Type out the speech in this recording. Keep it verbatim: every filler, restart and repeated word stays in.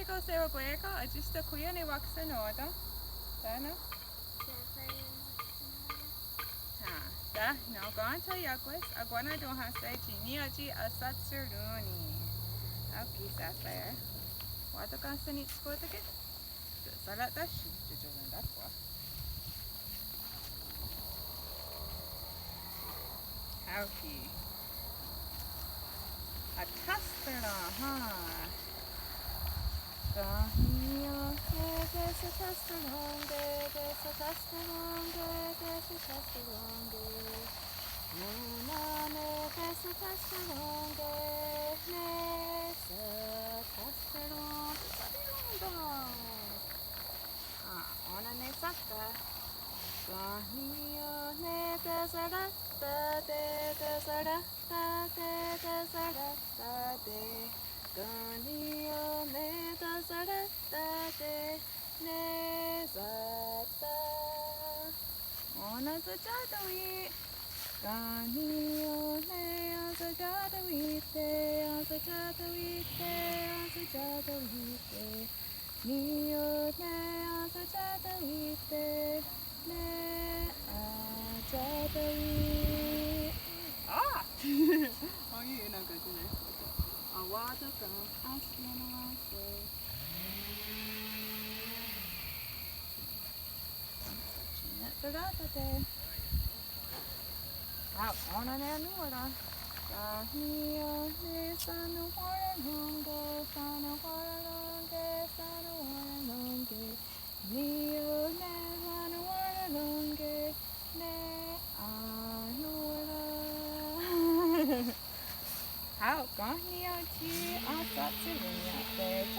Tó:se rokwé:kon, atsistha kwí:io ne wakhsenò:ten. Tánon'? Tánon', ken tho iákwas akwana'tónhahse' tsi ní:ioht tsi ahsatsherón:ni. Á:ki' Sapphire. Wá:ton' ken tho ní:ioht tsi kó:take'. Tsi sarátashi, tsi tiorentáhkhwa. Á:ki'. Athahstén:ron', ha. Ken ní:ioht ne tesathahstén:ronke, tesathahstén:ronke, tesathahstén:ronke. Ó:nen ne tesathahstén:ronke, ne sathahstén:ron', tesathahstén:ron'. Ah, ó:nen ne sathahstén:ron'. Ken ní:ioht ne tesaráhtate, tesaráhtate, tesaráhtate. Ken ní:ioht ne tesaráhtate, ne sathahstén:ron'. Ó:nen sathahstén:ron'. Ken ní:ioht ne ahsathahstén:ronte, ahsathahstén:ronte, ahsathahstén:ronte. Ní:ioht ne ahsathahstén:ronte, ne ahsathahstén:ronte. Ah! Aená:ka' tsi ne. A:wá:ton' ken tho ahskenà:se'. Tsi ne saráhtate. Ah, ó:nen ne nòn:wa. Ken ní:ioht ne sanonhwará:ronke, sanonhwará:ronke, sanonhwará:ronke. Ní:ioht ne sanonhwará:ronke, ne a:nó:wa. Hao', ken ní:ioht tsi ahsatsherón:ni ia'te, tsi